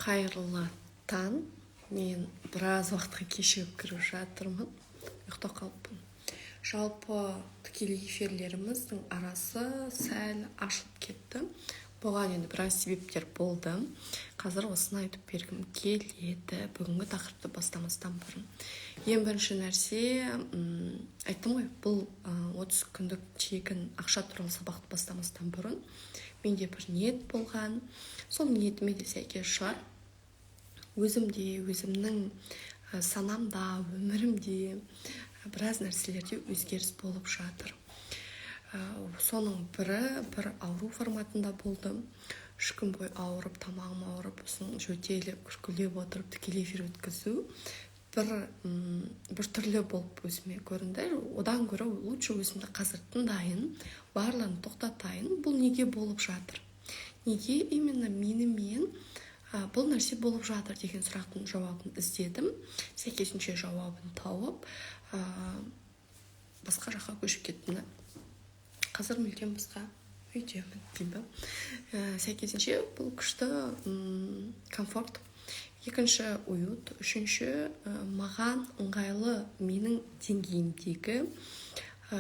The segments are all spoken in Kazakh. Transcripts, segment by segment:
Қайырлы таң! Мен біраз уақытқа кешігіп кіріп жатырмын, ұйықтап қалыппын. Жалпы, тікелей эфирлеріміздің арасы сәл ашылып кетті. Бұған енді біраз себептер болды. Қазір осыны айтып бергім келеді бүгінгі тақырыпты бастамастан бұрын. Ең бірінші нәрсе, айттым ғой, бұл 30 күндік тегін ақша туралы сабақты бастамастан бұрын менде бір ниет болған. Сол ниетіме де сәйкес шығар, өзімде, өзімнің санамда, өмірімде біраз нәрселерде өзгеріс болып жатыр. Соның бірі бір ауру форматында болды. 3 күн бойы ауырып, тамағым ауырып, сосын жөтеліп, күркілдеп отырып тікелей эфир өткізу бір түрлі болып өзіме көрінді. Одан гөрі лучше өзімді қазір тыңдайын, барлығын тоқтатайын. Бұл неге болып жатыр, неге именно менімен бұл нәрсе болып жатыр деген сұрақтың жауабын іздедім. Сәйкесінше жауабын тауып, басқа жаққа көшіп кеттім да, қазір мүлдем басқа үйдемін деймін ба. Сәйкесінше бұл күшті комфорт, екінші уют, үшінші маған ыңғайлы, менің деңгейімдегі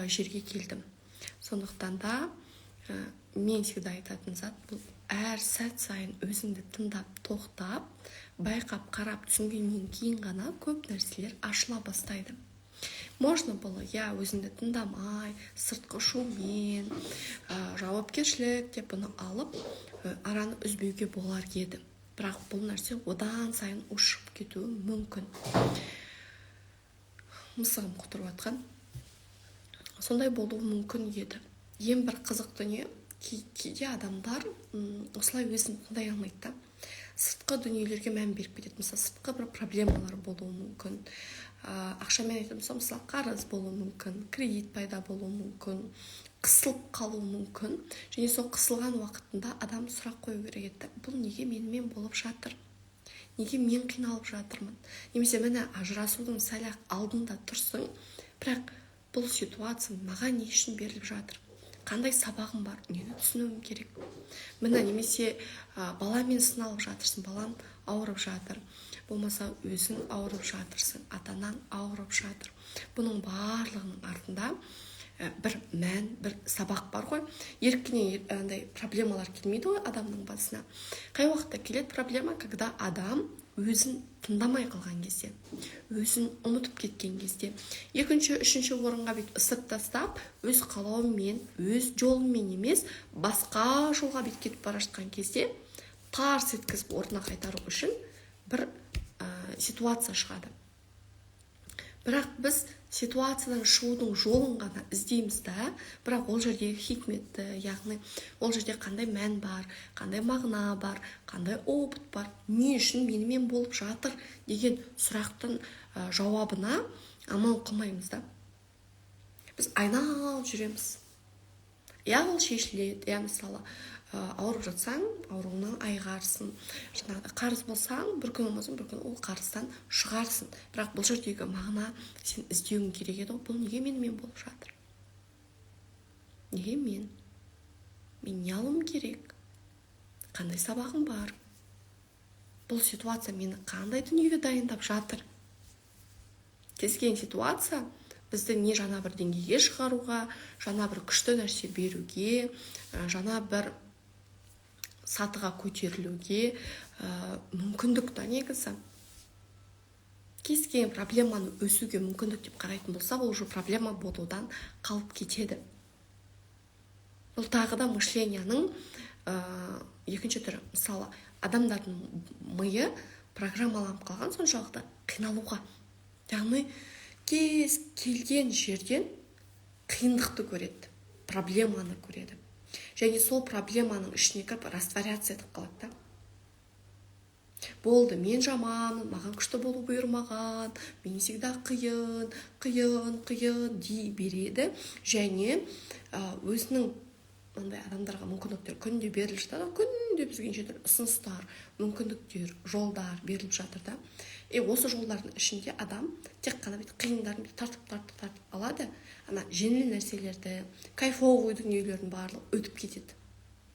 жерге келдім. Сондықтан да мен всегда айтатын зат бұл: әр сәт сайын өзіңді тыңдап, тоқтап, байқап, қарап, түсінгеннен кейін ғана көп нәрселер ашыла бастайды. Можно было, иә, өзіңді тыңдамай, сыртқы шумен, жауапкершілік деп бұны алып, араны үзбеуге болар еді. Бірақ бұл нәрсе одан сайын ушығып кетуі мүмкін. Мысығым құтырып жатқан. Сондай болуы мүмкін еді. Ең бір қызық дүние, кейде адамдар осылай өзін тыңдай алмайды да, сыртқы дүниелерге мән беріп кетеді. Мысалы, сыртқы бір проблемалар болуы мүмкін. Ақшамен айтатын болсам, мысалы, қарыз болуы мүмкін, кредит пайда болуы мүмкін, қысылып қалуы мүмкін. Және сол қысылған уақытында адам сұрақ қою керек еді: бұл неге менімен болып жатыр, неге мен қиналып жатырмын? Немесе, міне, ажырасудың сәл ақ алдында тұрсың, бірақ бұл ситуация маған не үшін беріліп жатыр, қандай сабағым бар, нені түсінуім керек? Міне, немесе баламен сыналып жатырсың, балаң ауырып жатыр, болмаса өзің ауырып жатырсың, ата анаң ауырып жатыр. Бұның барлығының артында бір мән, бір сабақ бар ғой. Еркінен андай проблемалар келмейді ғой адамның басына. Қай уақытта келеді проблема? Когда адам өзін тыңдамай қалған кезде, өзін ұмытып кеткен кезде, екінші, үшінші орынға бүйтіп ысырып тастап, өз қалауымен, өз жолымен емес, басқа жолға бүйтіп кетіп бара жатқан кезде, тарс еткізіп орнына қайтару үшін бір ситуация шығады. Бірақ біз ситуациядан шығудың жолын ғана іздейміз да, бірақ ол жердегі хикметті, яғни ол жерде қандай мән бар, қандай мағына бар, қандай опыт бар, не үшін менімен болып жатыр деген сұрақтың жауабына амал қылмаймыз да, біз айналып жүреміз. Иә, ол шешіледі, иә. Мысалы, ауырып жатсаң, ауруыңнан айығарсың. Жаңағыдай қарыз болсаң, бір күн болмаса бір күн ол қарыздан шығарсың. Бірақ бұл жердегі мағына сен іздеуің керек еді ғой: бұл неге менімен болып жатыр, неге мен не алуым керек, қандай сабағым бар, бұл ситуация мені қандай дүниеге дайындап жатыр? Кез келген ситуация бізді не жаңа бір деңгейге шығаруға, жаңа бір күшті нәрсе беруге, жаңа бір сатыға көтерілуге мүмкіндік та. Негізі, кез келген проблеманы өсуге мүмкіндік деп қарайтын болсақ, ол уже проблема болудан қалып кетеді. Бұл тағы да мышленияның екінші түрі. Мысалы, адамдардың миы программаланып қалған соншалықты қиналуға, яғни кез келген жерден қиындықты көреді, проблеманы көреді және сол проблеманың ішіне кіріп, растворяться етіп қалады да. Болды, мен жаманмын, маған күшті болу бұйырмаған, мен всегда қиын, қиын, қиын дей береді. Және өзінің мындай адамдарға мүмкіндіктер күнде беріліп жатады, күнде бізге неше түрлі ұсыныстар, мүмкіндіктер, жолдар беріліп жатыр да. И осы жолдардың ішінде адам тек қана бүйтіп қиындарын бүйтіп тартып, тартып, тартып алады, ана жеңіл нәрселерді, кайфовый дүниелердің барлығы өтіп кетеді.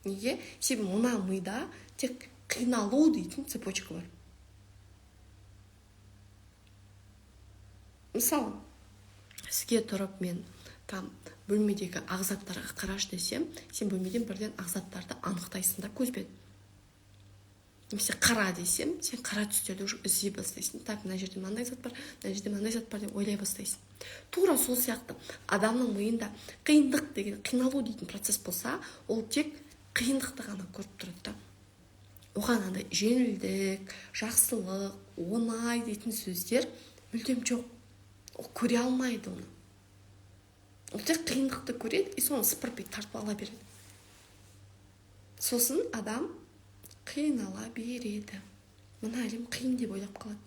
Неге? Себебі мына мида тек Қиналу дейтін цепочка бар. Мысалы, сізге тұрып мен там бөлмедегі ақ заттарға қарашы десем, сен бөлмеден бірден ақ заттарды анықтайсың да көзбен. Немесе қара десем, сен қара түстерді уже іздей бастайсың. Так, мына жерде мынандай зат бар, мына жерде мынандай зат бар деп ойлай бастайсың. Тура сол сияқты адамның миында қиындық деген, қиналу дейтін процесс болса, ол тек қиындықты ғана көріп тұрады да. Оған андай жеңілдік, жақсылық, оңай дейтін сөздер мүлдем жоқ. Ол көре алмайды оны. Ол тек қиындықты көреді и соны сыпырып тартып ала береді. Сосын адам қинала береді. Мына әлем қиын деп ойлап қалады.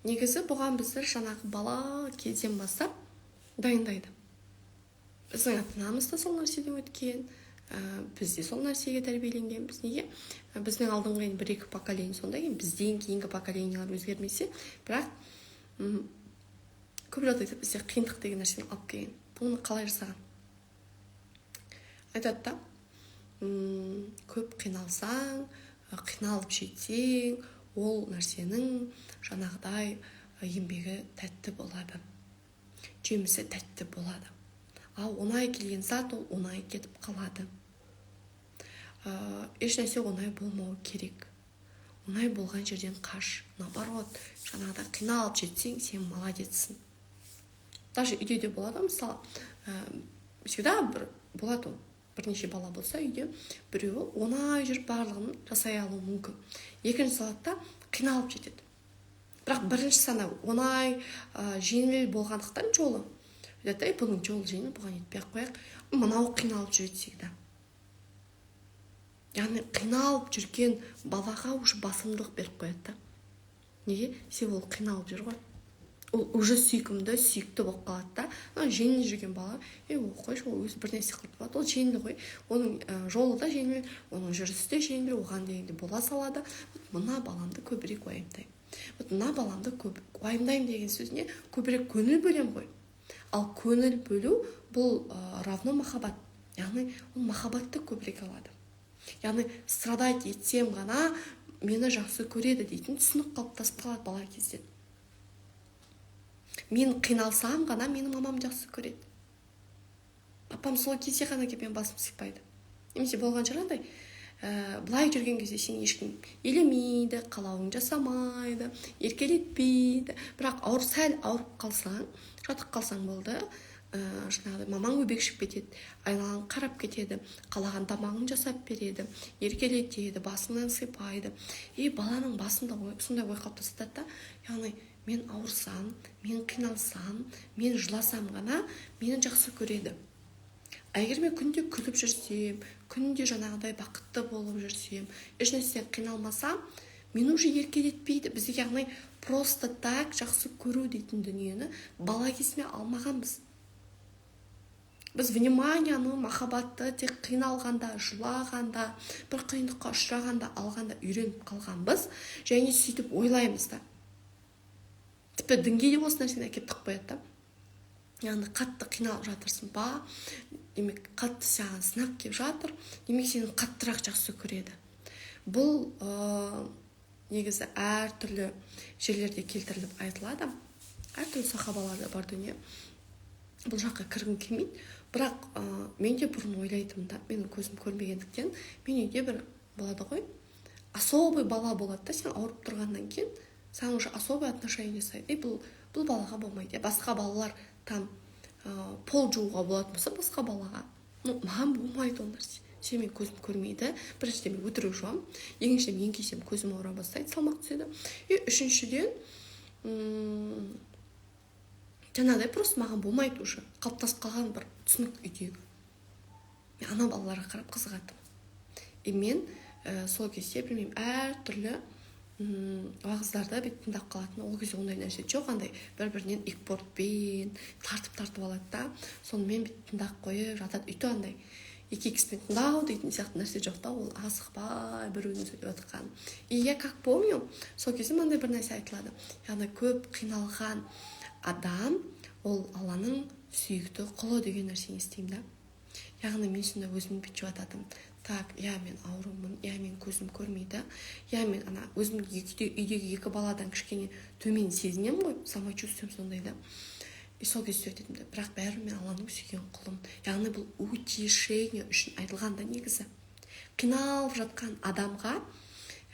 Негізі бұған бізді жаңағы бала кезден бастап дайындайды. Біздің ата-анамыз да сол нәрседен өткен, біз де сол нәрсеге тәрбиеленген. Біз неге? Біздің алдыңғы енді бір-екі поколение сондай, енді бізден кейінгі поколениялар өзгермесе, бірақ көп жағдайда бізде қиындық деген нәрсені алып келген. Оны қалай жасаған? Айтады да, көп қиналсаң, қиналып жетсең, ол нәрсенің жаңағыдай еңбегі тәтті болады, жемісі тәтті болады. Ал оңай келген зат ол оңай кетіп қалады. Еш нәрсе оңай болмау керек. Оңай болған жерден қаш. Наоборот, жаңағыдай қиналып жетсең, сен молодецсің. Даже үйде де болады, мысалы, всегда бір болады ол. Бірнеше бала болса үйде, біреуі оңай жүріп барлығын жасай алуы мүмкін. Екінші салатта қиналып жетеді. Бірақ бірінші сана оңай, жеңіл болғандықтан жолы. Айтады, бұның жолы жеңіл, бұған етпей ақ қояйық. Мынау қиналып жүреді всегда. Яғни қиналып жүрген балаға уже басымдылық беріп қояды да. Неге? Себебі ол қиналып жүр ғой. Ол уже сүйкімді, сүйікті болып қалады да. Жеңіл жүрген бала, ол қойшы, ол өзі бір нәрсе қылып қалады. Ол жеңіл ғой. Оның жолы да жеңіл, оның жүрісі де жеңіл, оған дегенде бола салады. Вот мына баламды көбірек уайымдаймын. Вот мына баламды көп уайымдаймын деген сөзіне көбірек көңіл бөлем ғой. Ал көңіл бөлу бұл равно махаббат. Яғни ол махаббатты көбірек алады. Яғни страдать етсем ғана мені жақсы көреді дейтін түсінік қалыптасып қалады бала кезден. Мен қиналсам ғана мені мамам жақсы көреді. Папам сол кезде ғана келіп менің басым сипайды. Немесе болған шығар андай, былай жүрген кезде сені ешкім елемейді, қалауың жасамайды, еркелетпейді. Бірақ сәл ауырып қалсаң, жатып қалсаң болды, жаңағыдай мамаң өбекшіп кетеді, айналаң қарап кетеді, қалаған тамағын жасап береді, еркелетеді, басыңнан сипайды. И баланың басында сондай ой қалыптасады да, яғни мен ауырсам, мен қиналсам, мен жыласам ғана мені жақсы көреді. А егер мен күнде күліп жүрсем, күнде жаңағыдай бақытты болып жүрсем, ешнәрседен қиналмасам, мені уже еркелетпейді. Бізде яғни просто так жақсы көру дейтін дүниені бала кезінен алмағанбыз. Біз вниманияны, махаббатты тек қиналғанда, жылағанда, бір қиындыққа ұшырағанда алғанда үйреніп қалғанбыз, және сөйтіп ойлаймыз да. Тіпті дінге де осы нәрсені әкеп тығып қояды да. Яғни қатты қиналып жатырсың ба, демек қатты саған сынақ келіп жатыр, демек сені қаттырақ жақсы көреді. Бұл негізі әртүрлі жерлерде келтіріліп айтылады. Әртүрлі сахабаларда бар дүние. Бұл жаққа кіргім келмейді. Бірақ мен де бұрын ойлайтынмын да, менің көзім көрмегендіктен, мен үйде бір болады ғой, особый бала болады да, сен ауырып тұрғаннан кейін саған уже особый отношение жасайды. Бұл балаға болмайды. Басқа балалар там пол жууға болатын болса, басқа балаға. Маған болмайды ол нәрсе. Себебі мен көзім көрмейді. Біріншіден мен өтірік жуамын. Екіншіден мен еңкейсем көзім ауыра бастайды, салмақ түседі. И үшіншіден, жаңағыдай просто маған болмайды уже. Қалыптасып қалған бір түсінік үйдегі. Мен ана балаларға қарап қызығатынмын. И мен сол кезде, білмеймін, әртүрлі уағыздарды бүйтіп тыңдап қалатын. Ол кезде ондай нәрсе жоқ, андай бір-бірінен икпортпен тартып-тартып алады да, сонымен бүйтіп тыңдап қойып жатады. Үйті андай екі икспен тыңдау дейтін сияқты нәрсе жоқ та, ол асықпай біреудің сөйлеп жатқан. И я как помню, сол кезде мынандай бір нәрсе айтылады. Яғни көп қиналған адам ол Алланың сүйікті құлы деген нәрсені естимін да. Яғни мен сонда өзімді бүйтіп жататынмын. Так, иә, мен аурумын, иә, мен көзім көрмейді, иә, мен ана өзімді үйдегі екі баладан кішкене төмен сезінемін ғой, самочувствием сондай да. И сол кезде айтатынмын да, бірақ бәрібір мен Алланың сүйген құлым. Яғни бұл утешение үшін айтылған да негізі. Қиналып жатқан адамға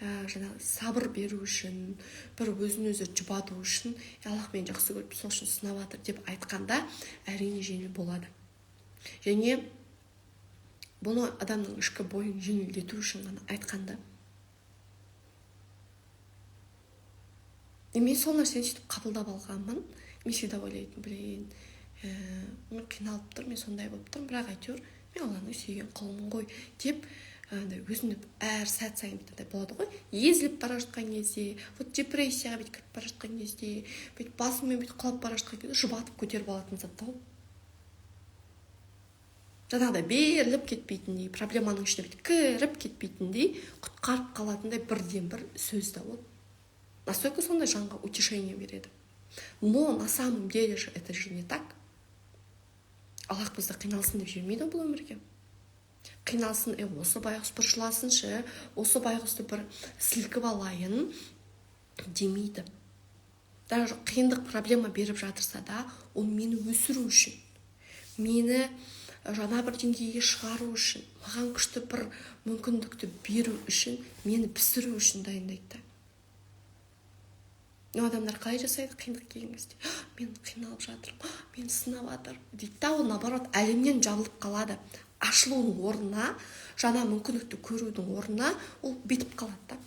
жаңағы сабыр беру үшін, бір өзін өзі жұбату үшін, Аллах мені жақсы көріп, сол үшін сынап жатыр деп айтқанда әрине жеңіл болады. Және бұны адамның ішкі бойын жеңілдету үшін ғана айтқанда. И мен сол нәрсені сөйтіп қабылдап алғанмын. Мен всегда ойлайтын, блин, мен қиналып тұрмын, мен сондай болып тұрмын, бірақ әйтеуір мен Алланың сүйген құлымын ғой деп өзімді әр сәт сайын андай болады ғой, езіліп бара жатқан кезде, вот депрессияға бүйтіп кіріп бара жатқан кезде, бүйтіп басыммен бүйтіп құлап бара жатқан кезде жұбатып көтеріп алатын зат та ол. Жаңағыдай беріліп кетпейтіндей, проблеманың ішіне бүйтіп кіріп кетпейтіндей, құтқарып қалатындай бірден бір сөз да ол. Настолько сондай жанға утешение береді. Но на самом деле же это же не так. Аллах бізді қиналсын деп жібермейді бұл өмірге. Қиналсын, осы байғұс бір жыласыншы, осы байғұсты бір сілкіп алайын демейді. Даже қиындық проблема беріп жатырса да, ол мені өсіру үшін, мені жаңа бір деңгейге шығару үшін, маған күшті бір мүмкіндікті беру үшін, мені пісіру үшін дайындайды да. Но адамдар қалай жасайды қиындық келген кезде? Мен қиналып жатырмын, мен сынап жатыр дейді да, ол наоборот әлемнен жабылып қалады. Ашылудың орнына, жаңа мүмкіндікті көрудің орнына ол бетіп қалады да.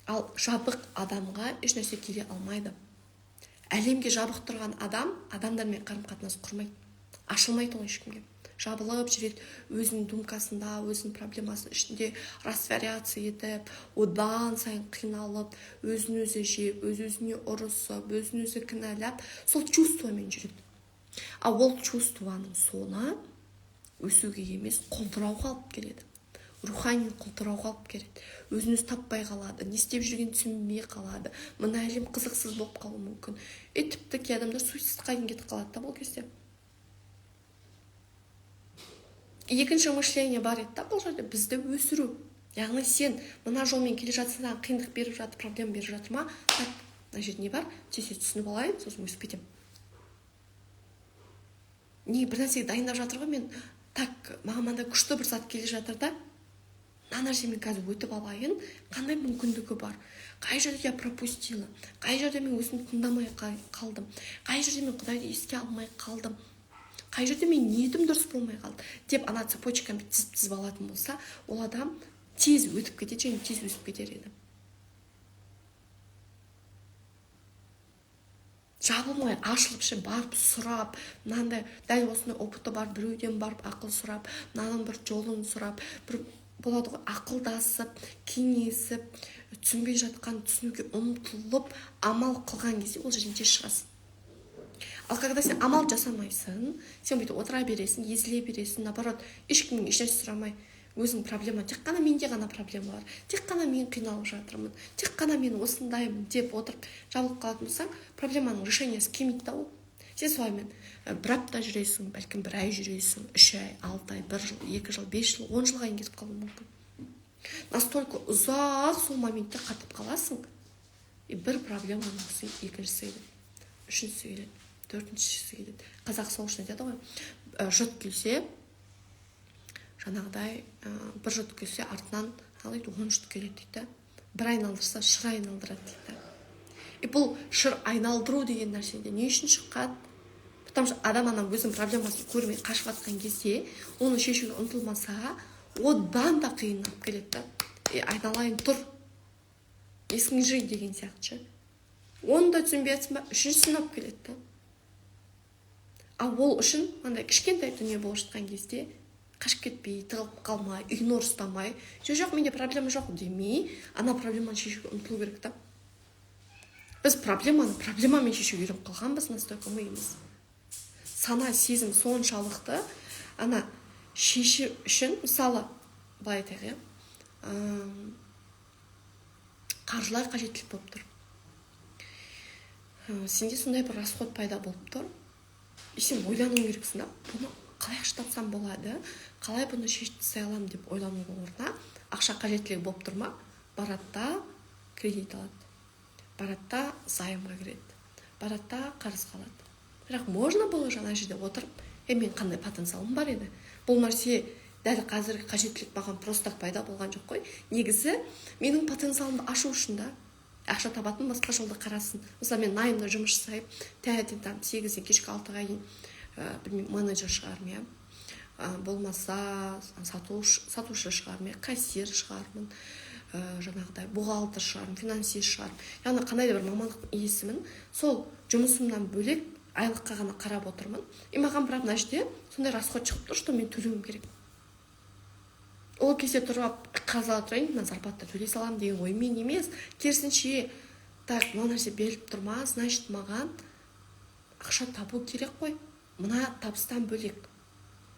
Ал жабық адамға ешнәрсе келе алмайды. Әлемге жабық тұрған адам адамдармен қарым-қатынас құрмайды, ашылмайды ол ешкімге. Жабылып жүреді, өзінің думкасында, өзінің проблемасының ішінде растворяться етіп, одан сайын қиналып, өзін өзі жеп, өз өзіне ұрысып, өзін өзі кінәлап, сол чувствомен жүреді. Ал ол чувствоның соңы өсуге емес, құлдырауға алып келеді. Рухани құлдырауға алып келеді. Өзін өзі таппай қалады, не істеп жүргенін түсінбей қалады. Мына әлем қызықсыз болып қалуы мүмкін. И тіпті кей адамдар суицидқа дейін кетіп қалады да бұл кезде. Екінші мышление бар еді да бұл жерде, бізді өсіру. Яғни сен мына жолмен келе жатсаң, саған қиындық беріп жатыр, проблема беріп жатыр ма? Так, мына жерде не бар? Тез түсініп алайын, сосын өсіп кетемін. Не бір нәрсеге дайындап жатыр ғой мен, так, маған мынандай күшті бір зат келе жатыр да, мына нәрсемен қазір өтіп алайын, қандай мүмкіндігі бар, қай жерде я пропустила, қай жерде мен өзімді тыңдамай қалдым, қай жерде мен Құдайды еске алмай қалдым, қай жерде мен ниетім дұрыс болмай қалды деп ана цепочканы тізіп алатын болса, ол адам тез өтіп кетеді және тез өсіп кетер еді. Жабылмай, ашылып ше, барып сұрап, мынандай дәл осындай опыты бар біреуден барып ақыл сұрап, мынаның бір жолын сұрап, бір болады ғой, ақылдасып, кеңесіп, түсінбей жатқан түсінуге ұмтылып, амал қылған кезде ол жерден тез шығасың. Ал когда сен амал жасамайсың, сен бүйтіп отыра бересің, езіле бересің, наоборот, ешкімнен ешнәрсе сұрамай, өзің проблема, тек қана менде ғана проблема бар, тек қана мен қиналып жатырмын, тек қана мен осындаймын деп отырып жабылып қалатын болсаң, проблеманың решениесі келмейді да ол. Сен солаймен бір апта жүресің, бәлкім бір ай жүресің, 3 ай, 6 ай, 1 жыл, 2 жыл, 5 жыл, 10 жылға дейін кетіп қалуы мүмкін. Настолько ұзақ сол моментте қатып қаласың, и бір проблеманың соң екіншісі келеді, үшіншісі келеді, төртіншісі келеді. Қазақ сол үшін айтады ғой, жұт келсе, жаңағыдай бір жұт келсе артынан қалай 10 жұт келеді дейді да. Бір айналдырса шыр айналдырады дейді да. И бұл шыр айналдыру деген нәрседе не үшін шыққан? Потому что адам ана өзінің проблемасын көрмей қашып жатқан кезде, оны шешуге ұмтылмаса, одан да қиын алып келеді да. И айналайын тұр, есіңе жи деген сияқты ше. Оны да түсінбей жатсың ба, үшіншісін алып келеді да. Ал ол үшін мынандай кішкентай дүние болып жатқан кезде қашып кетпей, тығылып қалмай, игнор ұстамай, жоқ, менде проблема жоқ демей, ана проблеманы шешуге ұмтылу керек та. Біз проблеманы проблемамен шешуге үйреніп қалғанбыз, настолько миымыз. Сана сезім соншалықты ана шешу үшін, мысалы, былай айтайық, иә, қаржылай қажеттілік болып тұр. Сенде сондай бір расход пайда болып тұр. И сен ойлануың керексің да, бұны Қалай ақша тапсам болады, қалай бұны шешіп тастай аламын деп ойланудың орнына, ақша қажеттілігі болып тұр ма, барады да кредит алады, барады да займға кіреді, барады да қарызға алады. Бірақ можно было жаңа жерде отырып: «Е, мен қандай потенциалым бар еді? Бұл нәрсе, дәл қазіргі қажеттілік маған просто так пайда болған жоқ қой. Негізі менің потенциалымды ашу үшін да ақша табатын басқа жолды қарасын». Мысалы, мен наймда жұмыс жасаймын, таңертең там 8-ден кешкі 6-ға дейін, білмеймін, менеджер шығармын, иә, болмаса сатушы шығармын, иә, кассир шығармын, жаңағыдай бухгалтер шығармын, финансист шығармын, яғни қандай да бір мамандықтың иесімін. Сол жұмысымнан бөлек айлыққа ғана қарап отырмын. И маған бірақ мына жерде сондай расход шығып тұр, что мен төлеуім керек. Ол кезде тұрып алып, қарыз ала тұрайын, мына зарплата төлей саламын деген оймен емес, керісінше: так, мына нәрсе беріліп тұр ма, значит, маған ақша табу керек қой. Мына табыстан бөлек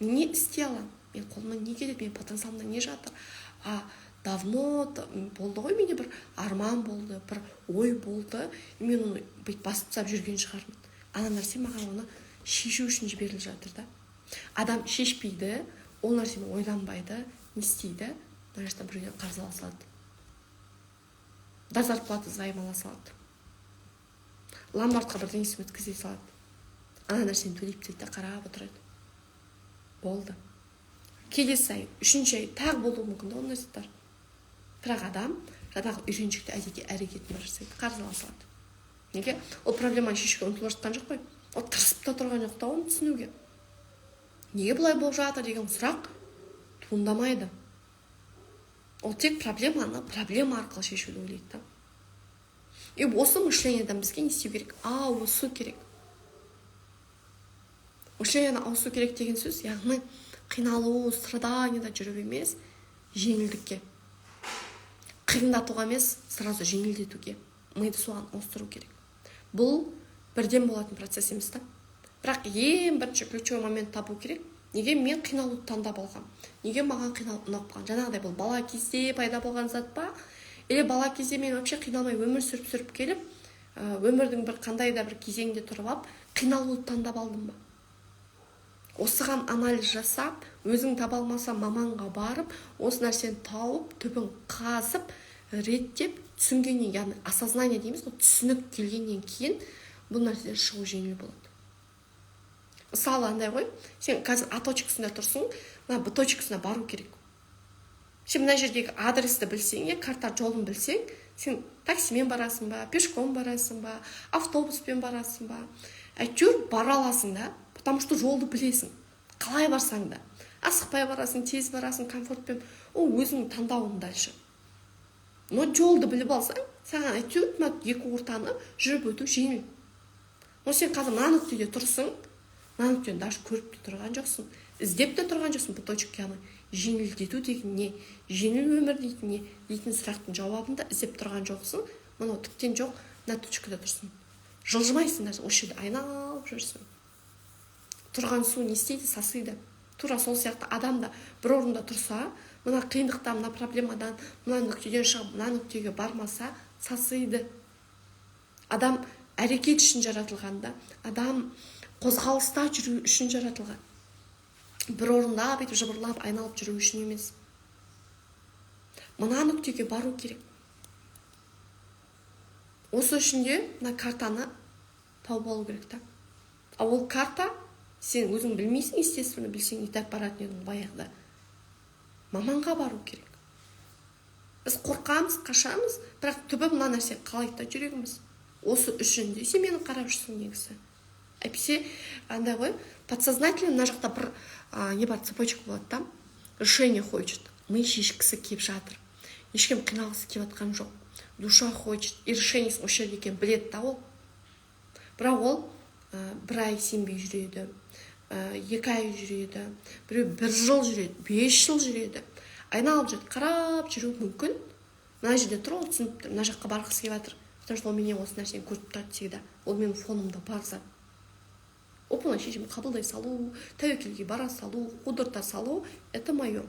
не істей аламын мен, қолымнан не келеді, менің потенциалымда не жатыр? А давно болды ғой, менде бір арман болды, бір ой болды, мен оны бүйтіп басып тастап жүрген шығармын. Ана нәрсе маған оны шешу үшін жіберіліп жатыр да. Адам шешпейді, ол нәрсені ойланбайды. Не істейді? Мына жақтан біреуден қарыз ала салады, до зарплаты займ ала салады, ломбардқа бірдеңесін өткізе салады, ана нәрсені төлеп тастайды да, қарап отырады. Болды, келесі ай, үшінші ай тағы болуы мүмкін да ондай заттар. Бірақ адам жаңағы үйреншікті әдетке әрекетін жасайды, қарыз ала салады. Неге? Ол проблеманы шешуге ұмтылып жатқан жоқ қой, ол тырысып та тұрған жоқ та. Оны түсінуге, неге бұлай болып жатыр деген сұрақ туындамайды. Ол тек проблеманы проблема арқылы шешуді ойлайды да. И осы мышлениедан бізге не істеу керек? Ауысу керек. Мышлениені ауысу керек деген сөз, яғни қиналу, страданияда жүріп емес, жеңілдікке, қиындатуға емес, сразу жеңілдетуге, миды соған ауыстыру керек. Бұл бірден болатын процесс емес та, бірақ ең бірінші ключевой момент табу керек: неге мен қиналуды таңдап алғанмын, неге маған қиналу ұнап қалған? Жаңағыдай, бұл бала кезде пайда болған зат па, или бала кезде мен вообще қиналмай өмір сүріп келіп, өмірдің бір қандай да бір кезеңінде тұрып алып, қиналуды таңдап алдым ба? Осыған анализ жасап, өзің таба алмаса, маманға барып, осы нәрсені тауып, түбін қазып, реттеп түсінгеннен, яғни осознание дейміз ғой, түсінік келгеннен кейін бұл нәрседен шығу жеңіл болады. Мысалы, андай ғой: сен қазір А точкасында тұрсың, мына Б точкасына бару керек. Сен мына жердегі адресті білсең, иә, карта жолын білсең, сен таксимен барасың ба, пешком барасың ба, автобуспен барасың ба, әйтеуір бара аласың да, потому что жолды білесің. Қалай барсаң да, асықпай барасың, тез барасың, комфортпен, ол өзіңнің таңдауың дальше. Но жолды біліп алсаң, саған әйтеуір мына екі ортаны жүріп өту жеңіл. Но сен қазір мына нүктеде тұрсың, мына нүктені даже көріп те тұрған жоқсың, іздеп те тұрған жоқсың. Бұл точканы жеңілдету деген не, жеңіл өмір дейтін не дейтін сұрақтың жауабын да іздеп тұрған жоқсың. Мынау тіптен жоқ. Мына точкада тұрсың, жылжымайсың даже, осы жерде айналып жүрсің. Тұрған су не істейді? Сасиды. Тура сол сияқты адам да бір орында тұрса, мына қиындықтан, мына проблемадан, мына нүктеден шығып, мына нүктеге бармаса, сасиды. Адам әрекет үшін жаратылған да, адам қозғалыста жүру үшін жаратылған, бір орында бүйтіп жыбырлап айналып жүру үшін емес. Мына нүктеге бару керек. Осы үшін де мына картаны тауып алу керек та. Ал ол карта сен өзің білмейсің, естественно. Білсең, и так баратын едің баяғыда. Маманға бару керек. Біз қорқамыз, қашамыз, бірақ түбі мына нәрсе қалайды да жүрегіміз. Осы үшін де сен мені қарап жүрсің негізі. Әйтпесе андай ғой, подсознательно мына жақта бір не бар, цепочка болады да. Решение хочет ми, шешкісі келіп жатыр. Ешкім қиналғысы келіп жатқан жоқ. Душа хочет, и решениесі осы жерде екенін біледі да ол. Бірақ ол бір ай сенбей жүреді, 2 ай жүреді, біреу бір жыл жүреді, 5 жыл жүреді, айналып жүреді, қарап жүруі мүмкін. Мына жерде тұр, ол түсініп тұр, мына жаққа барғысы келіп жатыр, потому что ол менен осы нәрсені көріп тұрады всегда, ол менің фонымда бар зат. Оп оңай шешім қабылдай салу, тәуекелге бара салу, қудырта салу — это мое.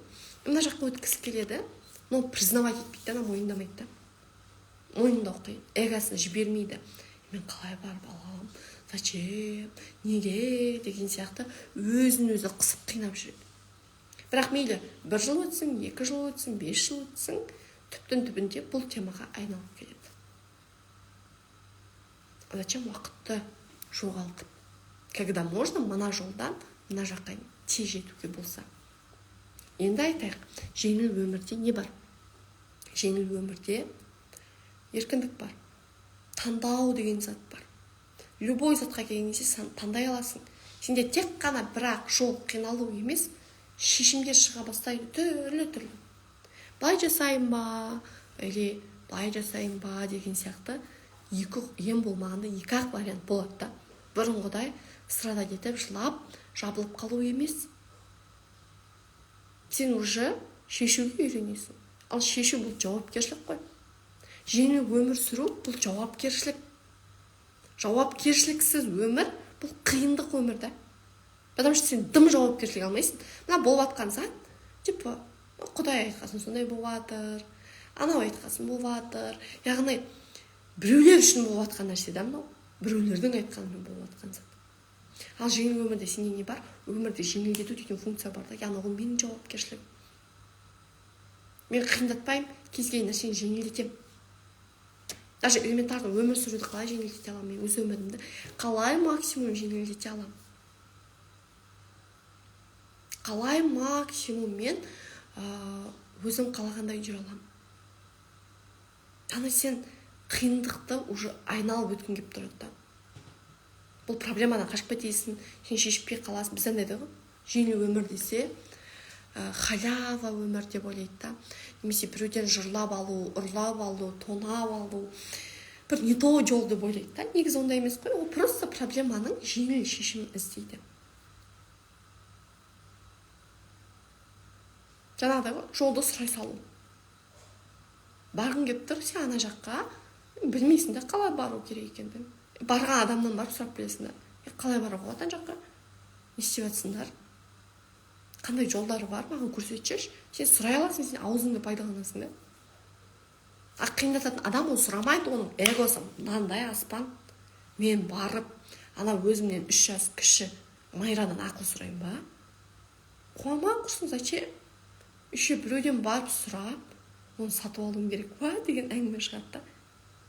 Мына жаққа өткісі келеді, но признавать етпейді да, мойындамайды да. Мойындау қиын, эгосын жібермейді. Мен қалай барып аламын? Зачем, неге деген сияқты өзін өзі қысып қинап жүреді. Бірақ мейлі 1 жыл өтсін, 2 жыл өтсін, 5 жыл өтсін, түптің түбінде бұл темаға айналып келеді. Зачем уақытты жоғалтып, когда можно мына жолдан мына жаққа тез жетуге болса. Енді айтайық, жеңіл өмірде не бар? Жеңіл өмірде еркіндік бар, таңдау деген зат бар. Любой затқа келген кезде сен таңдай аласың. Сенде тек қана бірақ жол қиналу емес, шешімдер шыға бастайды түрлі-түрлі. Былай жасайын ба, или былай жасайын ба деген сияқты екі, ең болмағанда екі-ақ вариант болады да. Бұрынғыдай страдать етіп, жылап, жабылып қалу емес. Сен уже шешуге үйренесің. Ал шешу бұл жауапкершілік қой. Жеңіл өмір сүру бұл жауапкершілік. Жауапкершіліксіз өмір бұл қиындық өмір да. Потому что сен дым жауапкершілік алмайсың. Мына болып жатқан зат, типа, Құдай айтқасын сондай болып жатыр, анау айтқасын болып жатыр. Яғни біреулер үшін болып жатқан нәрсе да мынау. Біреулердің айтқанымен болып жатқан зат. Ал жеңіл өмірде сенде не бар? Өмірді жеңілдету деген функция бар да. Яғни ол менің жауапкершілігім. Мен қиындатпаймын, кез келген нәрсені жеңілдетемін. Даже элементарно өмір сүруді қалай жеңілдете аламын? Мен өз өмірімді қалай максимум жеңілдете аламын? Қалай максимум мен өзім қалағандай жүре аламын? Ана сен қиындықты уже айналып өткің келіп тұрады да. Бұл проблемадан қашып кетесің, сен шешпей қаласың. Біз андай ғой, жеңіл өмір десе, халява өмір деп ойлайды да. Немесе біреуден жырлап алу, ұрлап алу, тонап алу, бір не то жол деп ойлайды да. Негізі ондай емес қой, ол просто проблеманың жеңіл шешімін іздейді. Жаңағыдай ғой, жолды сұрай салу. Барғың келіп тұр, сен ана жаққа білмейсің де қалай бару керек екенін. Барған адамнан барып сұрап білесің да. Қалай баруға болады ана жаққа? Не істеп жатсыңдар? Қандай жолдары бар, маған көрсетші. Сен сұрай аласың, сен аузыңды пайдаланасың да. А қиындататын адам ол сұрамайды, оның эгосы мынандай аспан. Мен барып, ана өзімнен 3 жас кіші Майрадан ақыл сұрайын ба? Қуама құрсын, зачем? Еще біреуден барып сұрап, оны сатып алуым керек па деген әңгіме шығады да.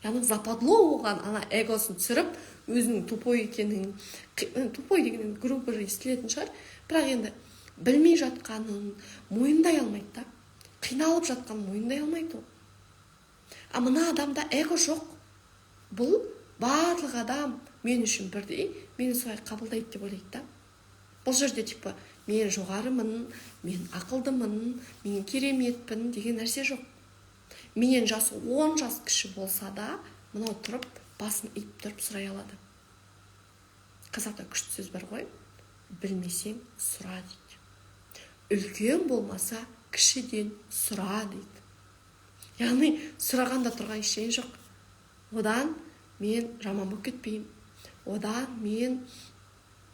Яғни западло оған ана эгосын түсіріп, өзінің тупой екенін, тупой деген енді грубо естілетін шығар, бірақ енді білмей жатқанын мойындай алмайды да. Қиналып жатқанын мойындай алмайды ол. А мына адамда эго жоқ. Бұл барлық адам мен үшін бірдей, мені солай қабылдайды деп ойлайды да. Бұл жерде типа мен жоғарымын, мен ақылдымын, мен кереметпін деген нәрсе жоқ. Менен жасы 10 жас кіші болса да, мынау тұрып, басын иіп тұрып сұрай алады. Қазақта күшті сөз бар ғой, білмесең сұра дейді. Үлкен болмаса кішіден сұра дейді. Яғни сұрағанда тұрған ештеңе жоқ. Одан мен жаман болып кетпеймін. Одан мен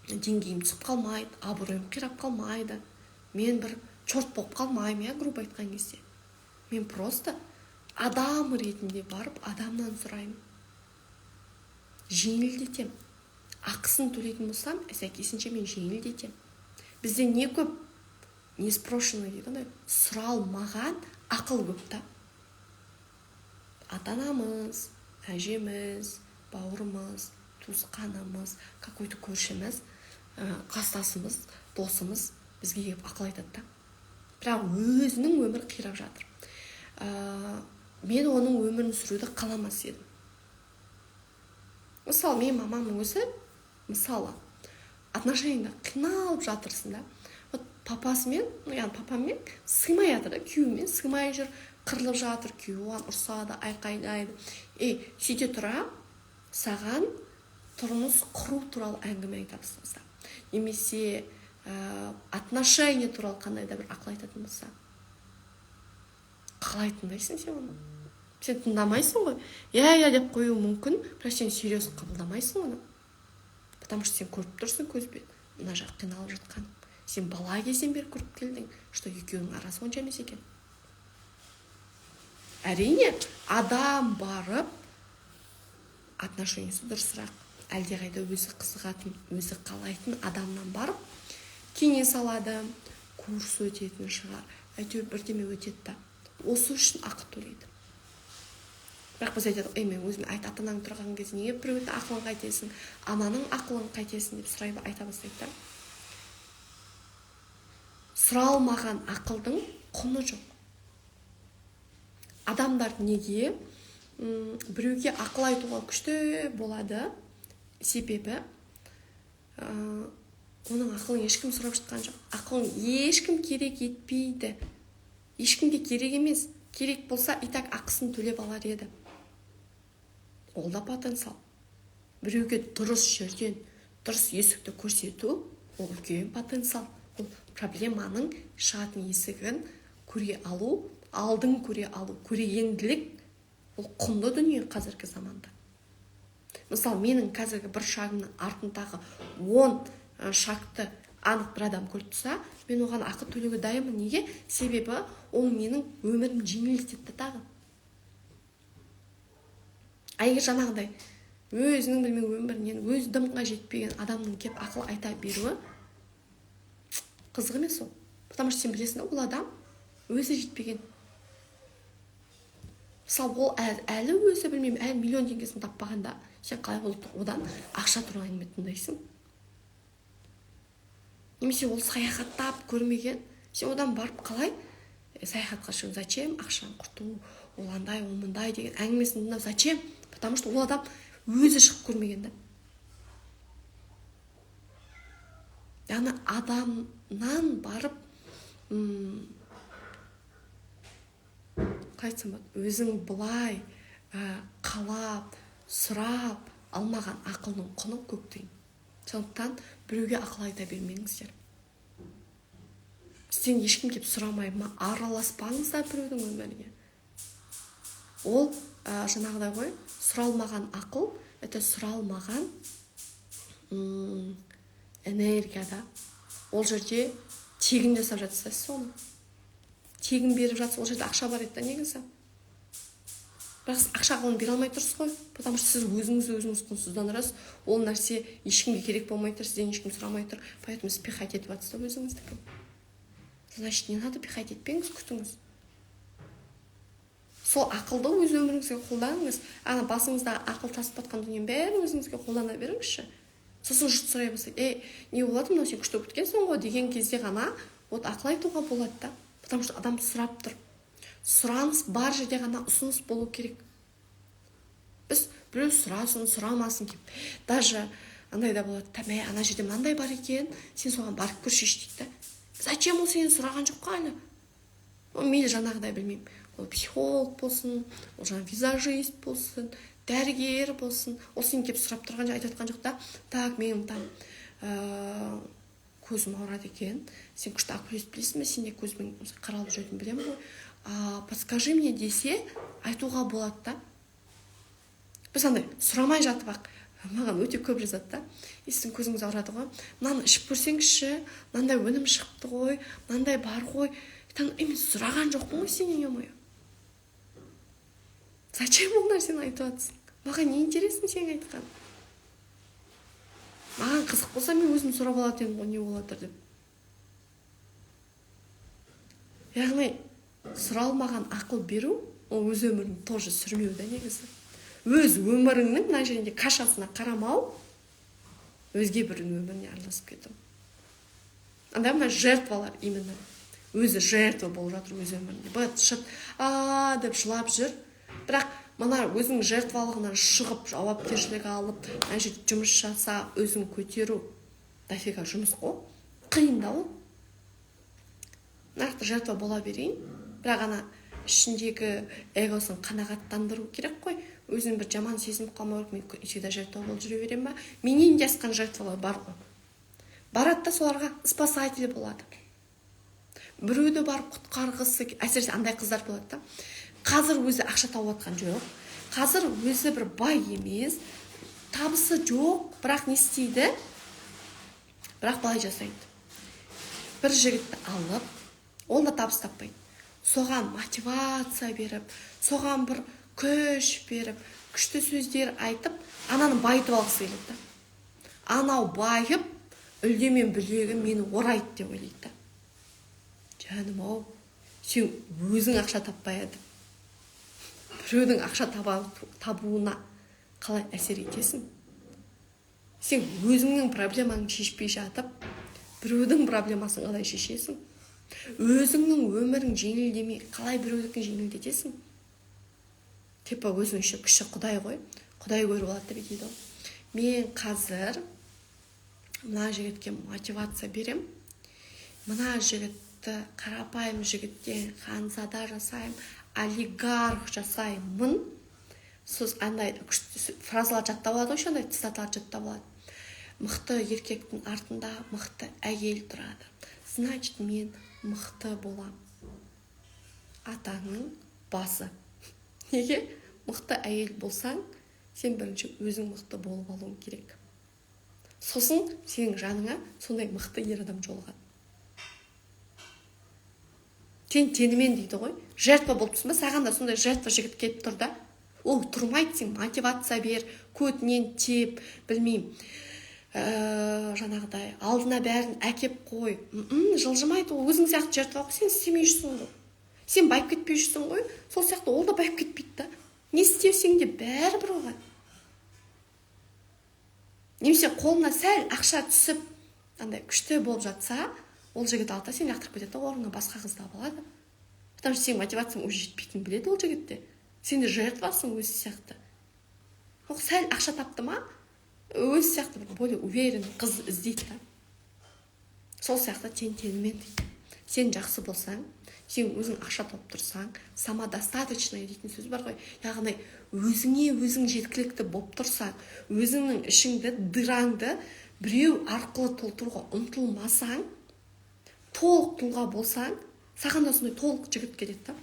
деңгейім түсіп қалмайды, абыройым қирап қалмайды. Мен бір черт болып қалмаймын, я грубо айтқан кезде. Мен просто адам ретінде барып адамнан сұраймын. Жеңілдетем. Ақысын төлейтін болсам, сәйкесінше мен жеңілдетем. Бізде не көп? Не спрошено дейді ғой, сұралмаған ақыл көп та. Ата-анамыз, әжеміз, бауырымыз, туысқанымыз, какой-то көршіміз, кластасымыз, досымыз бізге келіп ақыл айтады да. Бірақ өзінің өмірі қирап жатыр. Мен оның өмірін сүруді қаламас едім. Мысалы, мен мамамның өзі, мысалы, отношенияда қиналып жатырсың да. Вот папасымен, яғни папаммен сыймай жатыр да, күйеуімен сыймай жүр, қырылып жатыр, күйеуі оған ұрсады, айқайлайды. Сөйте тұра саған тұрмыс құру туралы әңгіме айта бастаса, немесе отношения туралы қандай да бір ақыл айтатын болса, қалай тыңдайсың сен оны? Сен тыңдамайсың ғой. Иә, иә деп қоюы мүмкін, бірақ сен серьезно қабылдамайсың оны. Потому что сен көріп тұрсың көзбен, мына жақ қиналып жатқанын. Сен бала кезден бері көріп келдің, что екеуінің арасы онша емес екен. Әрине, адам барып отношениесі дұрысырақ. Әлдеқайда өзі қызығатын, өзі қалайтын адамнан барып кеңес алады, курс өтетін шығар, әйтеуір бірдеме өтеді да. Осы үшін ақы төлейді. Бірақ біз айтады, ей, мен өзім айт, ата-анаң тұрған кезде неге біреудің ақылын қайтесің, ананың ақылын қайтесің деп сұрай айта бастайды да. Сұралмаған ақылдың құны жоқ. Адамдар неге біреуге ақыл айтуға күшті болады? Себебі оның ақылын ешкім сұрап жатқан жоқ. Ақылын ешкім керек етпейді. Ешкімге керек емес. Керек болса, и так ақысын төлеп алар еді. Ол да потенциал. Біреуге дұрыс жерден, дұрыс есікті көрсету, ол үлкен потенциал. Ол проблеманың шығатын есігін көре алу, алдын көре алу, көрегенділік, ол құнды дүние қазіргі заманда. Мысалы, менің қазіргі бір шагымның артындағы 10 шагты анық бір адам көріп тұрса, мен оған ақы төлеуге дайынмын. Неге? Себебі ол менің өмірімді жеңілдетеді тағы. А егер жаңағыдай өзінің білмей өмірінен, өз дымға жетпеген адамның кеп ақыл айта беруі қызық емес ол. Потому что сен білесің, ол адам өзі жетпеген. Мысалы, ол әлі өзі білмеймін, әлі миллион теңгесін таппағанда, сен қалай ол одан ақша туралы әңгіме тыңдайсың? Немесе ол саяхаттап көрмеген, сен одан барып қалай саяхатқа шығу, зачем ақшаны құрту, ол андай, ол мындай деген әңгімесін тыңдау зачем? Потому что ол адам өзі шығып көрмеген да. Яғни адамнан барып, қалай айтсам болады, өзің былай қалап, сұрап алмаған ақылдың құны көк тиын. Сондықтан біреуге ақыл айта бермеңіздер. Сізден ешкім келіп сұрамай ма, араласпаңыздар біреудің өміріне. Ол жаңағыдай ғой, сұралмаған ақыл, это сұралмаған энергияда. Ол жерде тегін жасап жатсыз соны. Тегін беріп жатсыз, ол жерде ақша бар еді да негізі. Бірақ сіз ақшаға оны бере алмай тұрсыз ғой, потому что сіз өзіңізді өзіңіз құнсыздандырасыз, ол нәрсе ешкімге керек болмай тұр, сізден ешкім сұрамай тұр, поэтому сіз пихать етіп жатсыз да өзіңіздікі. Значит, не надо пихать етпеңіз, күтіңіз. Сол ақылды өз өміріңізге қолданыңыз. Ана басыңыздағы ақыл тасып батқан дүниенің бәрін өзіңізге қолдана беріңізші. Сосын жұрт сұрай бастайды, ей, не болады мынау, сен күшті болып кеткенсің ғой деген кезде ғана вот ақыл айтуға болады да. Потому что адам сұрап тұр. Сұраныс бар жерде ғана ұсыныс болу керек. Біз біреу сұрасын, сұрамасын деп. Даже андай да болады, мә, ана жерде мынандай бар екен, сен соған барып көрші дейді да. Зачем ол сенен сұраған жоқ қой әлі? Ол мейлі жаңағыдай білмеймін. Ол психолог болсын, ол жаңа визажист болсын, дәрігер болсын, ол сен келіп сұрап тұрған жоқ, айтып жатқан жоқ та. Так, менің там көзім ауырады екен, сен күшті окулист білесің бе, сен де көзбен қаралып жүретінін білемін ғой, подскажи мне десе, айтуға болады да. Біз андай сұрамай жатып ақ, маған өте көп жазады да. Сіздің көзіңіз ауырады ғой, мынаны ішіп көрсеңізші, мынандай өнім шығыпты ғой, мынандай бар ғой. Мен сұраған жоқпын ғой сенен, ё-моё. Зачем ол нәрсені айтып жатсың? Маған не интересно сенің айтқан? Маған қызық болса, мен өзім сұрап алатын едім ғой, не болып жатыр деп. Яғни сұралмаған ақыл беру, ол өз өмірін тоже сүрмеу да негізі. Өз өміріңнің мына жерінде кашасына қарамау, өзге бірінің өміріне араласып кету. Андай мына жертвалар именно. Өзі жертва болып жатыр өз өмірінде. Быт, шыт, а деп жылап жүр. Бірақ мына өзінің жертвалығынан шығып, жауапкершілік алып, мына жерде жұмыс жасап, өзін көтеру дофига жұмыс қой. Қиын да ол. Нақты жертва бола берейін, бірақ ана ішіндегі эгосын қанағаттандыру керек қой. Өзін бір жаман сезініп қалмау керек, мен всегда жертва болып жүре беремін ба? Менен де асқан жертвалар бар ғой. Барады да соларға спасатель болады. Біреуді барып құтқарғысы, әсіресе андай қыздар болады да. Қазір өзі ақша тауып жатқан жоқ, қазір өзі бір бай емес, табысы жоқ, бірақ не істейді? Бірақ былай жасайды. Бір жігітті алып, ол да табыс таппайды. Соған мотивация беріп, соған бір күш беріп, Күшті сөздер айтып, ананы байытып алғысы келеді да. Анау байып, үлде мен бүлегі мені орайды деп ойлайды да. Жаным ау, сен өзің ақша таппай еді. Біреудің ақша табуына қалай әсер етесің? Сен өзіңнің проблемаңды шешпей жатып, біреудің проблемасын қалай шешесің? Өзіңнің өмірің жеңілдемей, қалай біреудікін жеңілдетесің? Типа өзің еще кіші құдай ғой, құдай көріп алады деп дейді ғой. Мен қазір мына жігітке мотивация берем, мына жігітті қарапайым жігіттен ханзада жасаймын, олигарх жасаймын. Сосын андай күшті фразалар жаттап алады ғой, андай цитаталар жаттап алады. Мықты еркектің артында мықты әйел тұрады. Значит, мен мықты болам. Атаңның басы. Неге? Мықты әйел болсаң, сен бірінші өзің мықты болып алуың керек. Сосын сенің жаныңа сондай мықты ер адам жолығады. Сен тенімен дейді ғой, жертва болып тұрсың ба, саған да сондай жертва жігіт келіп тұр да. Ол тұрмайды, сен мотивация бер, көтінен теп, білмеймін, жаңағыдай алдына бәрін әкеп қой. Жылжымайды ол, өзің сияқты жертва ғой, сен істемей жүрсің ғой. Сен байып кетпей жүрсің ғой, сол сияқты ол да байып кетпейді да. Не істесең де бәрібір оған. Немесе қолына сәл ақша түсіп, андай күшті болып жатса, ол жігіт алады да сені лақтырып кетеді, орнына басқа қызды алып алады. Потому что сенің мотивацияң уже жетпейтінін біледі ол жігітте. Сен де жертвасың өзі сияқты. Ол сәл ақша тапты ма, өзі сияқты бір более уверен қыз іздейді да. Сол сияқты тең-теңімен дейді. Сен жақсы болсаң, сен өзің ақша тауып тұрсаң, самодостаточный дейтін сөз бар ғой. Яғни өзіңе өзің жеткілікті болып тұрсаң, өзіңнің ішіңді, дыраңды біреу арқылы толтыруға ұмтылмасаң, толық тұлға болсаң, саған да сондай толық жігіт келеді да.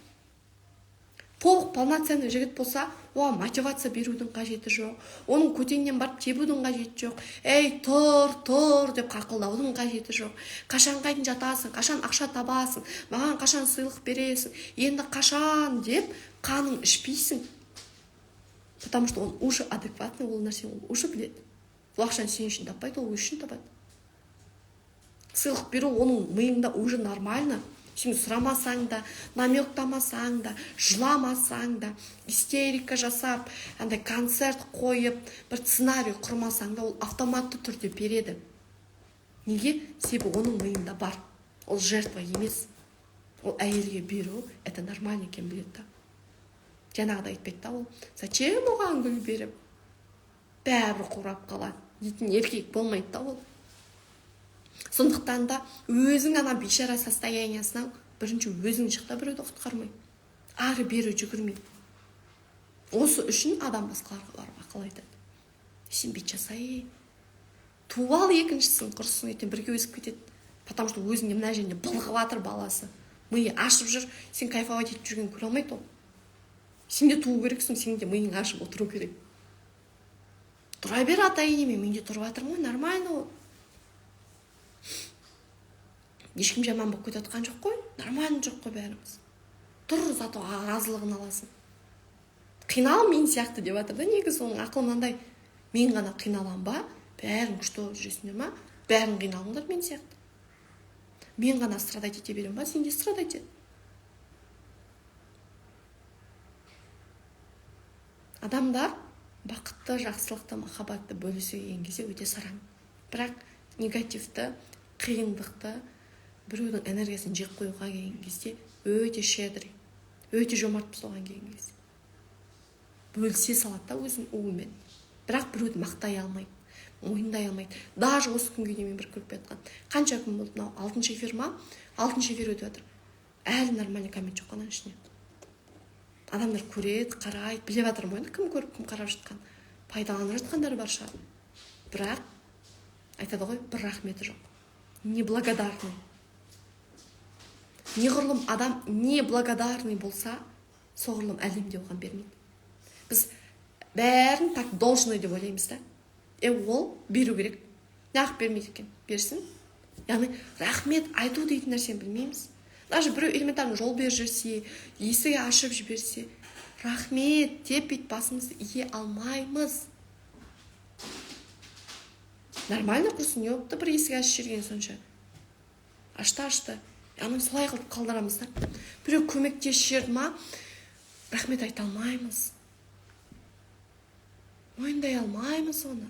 Толық полноценный жігіт болса, оған мотивация берудің қажеті жоқ, оның көтеннен барып тебудің қажеті жоқ, ей тұр, тұр деп қақылдаудың қажеті жоқ, қашан қайдан жатасың, қашан ақша табасың, маған қашан сыйлық бересің, енді қашан деп қанын ішпейсің. Потому что он уже адекватный, ол нәрсені ол уже біледі. Ол ақшаны сен үшін таппайды, ол өзі үшін табады. Сыйлық беру оның миында уже нормально. Сен сұрамасаң да, намектамасаң да, жыламасаң да, истерика жасап, андай концерт қойып, бір сценарий құрмасаң да, ол автоматты түрде береді. Неге? Себебі оның миында бар. Ол жертва емес. Ол әйелге беру, это нормально екенін біледі да. Жаңағыдай айтпайды да ол. Зачем оған гүл беріп? Бәрібір қурап қалады дейтін еркек болмайды да ол. Сондықтан да өзің ана бейшара состояниясынан бірінші өзің шық та, біреуді құтқармай, ары бері жүгірмей. Осы үшін адам басқаларға барып ақыл айтады. Сен бейт жасай, туып ал екіншісін, құрысын, ертең бірге өсіп кетеді. Потому что өзінде мына жерінде былғып жатыр баласы, миы ашып жүр, сен кайфовать етіп жүргенін көре алмайды ол. Сен де туу керексің, сен де миың ашып отыру керек. Тұра бер ата енеме, мен де тұрып жатырмын ғой, нормально ол. Ешкім жаман болып кетіп жатқан жоқ қой, нормально жоқ қой бәріміз. Тұр, зато разылығын аласың. Қинал мен сияқты деп жатыр да, негізі оның ақылы мынандай. Мен ғана қиналам ба, бәрін күшті болып жүресіңдер ма, бәрін қиналыңдар мен сияқты. Мен ғана страдать ете беремін ба, сен де страдать ет. Адамдар бақытты, жақсылықты, махаббатты бөлісе келген кезде өте сараң. Бірақ негативті, қиындықты, біреудің энергиясын жеп қоюға келген кезде өте щедрый, өте жомарт соған келген кезде. Бөлісе салады да өзінің уымен. Бірақ біреуді мақтай алмайды, мойындай алмайды. Даже осы күнге дейін мен бір көріп жатқан. Қанша күн болды мынау? 6-шы эфир ма? 6-шы эфир өтіп жатыр. Әлі нормальный коммент жоқ ананың ішіне. Адамдар көреді, қарайды, біліп жатырмын ғой енді кім көріп, кім қарап жатқан. Пайдаланып жатқандар бар шығар. Бірақ айтады ғой, бір рахметі жоқ. Неблагодарный. Неғұрлым адам неблагодарный болса, соғұрлым әлемде оған бермейді. Біз бәрін так должный деп ойлаймыз да. Ол беру керек. Неғып бермейді екен? Берсін. Яғни рахмет айту дейтін нәрсені білмейміз. Даже біреу элементарно жол беріп жіберсе, есік ашып жіберсе, Рахмет деп бүйтіп басымызды ие алмаймыз. Нормально құрсын, не болыпты бір есік ашып жіберген сонша. Ашты. Аны солай қылып қалдырамыз да. Біреу көмектесіп жіберді ма, рахмет айта алмаймыз. Мойындай алмаймыз оны.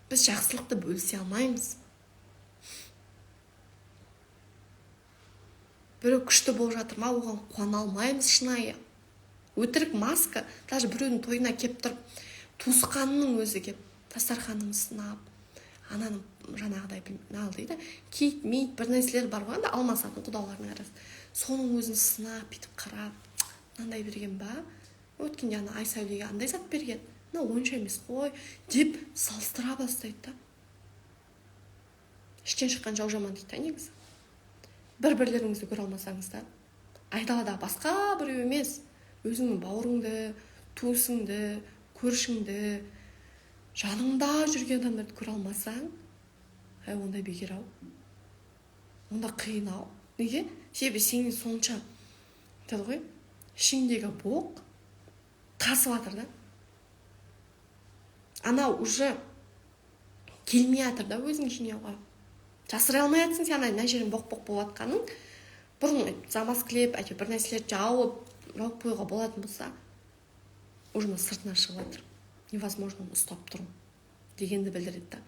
Біз жақсылықты бөлісе алмаймыз. Біреу күшті болып жатыр ма, оған қуана алмаймыз шынайы. Өтірік маска, даже біреудің тойына кеп тұрып, туысқанының өзі кеп, дастарханын сынап, ананың жаңағыдай дейді, кит, мит, бір нәрселер бар ғой, алмасатын құдалардың арасы. Соның өзін сынап, бүйтіп қарап, мынандай берген ба? Өткенде ана Айсәулеге андай зат берген, мына онша емес қой, деп салыстыра бастайды да. Іштен шыққан жау жаман дейді да негізі. Бір-бірлеріңізді көре алмасаңыздар, айдалада басқа біреу емес, өзіңнің бауырыңды, туысыңды, көршіңді, жаныңда жүрген адамдарды көре алмасаң, онда бекер ау. Онда қиын ау. Неге? Себебі сенің сонша, айтады ғой, ішіңдегі боқ тасып жатыр да. Анау уже келмей жатыр да өзің жинауға. Жасыра алмай жатсың сен, ана жерің боқ-боқ болып жатқанын. Бұрын замаскілеп, әйтеуір бір нәрселер жауып қоюға болатын болса, уже мына сыртына шығып жатыр. Невозможно оны ұстап тұру дегенді білдіреді да.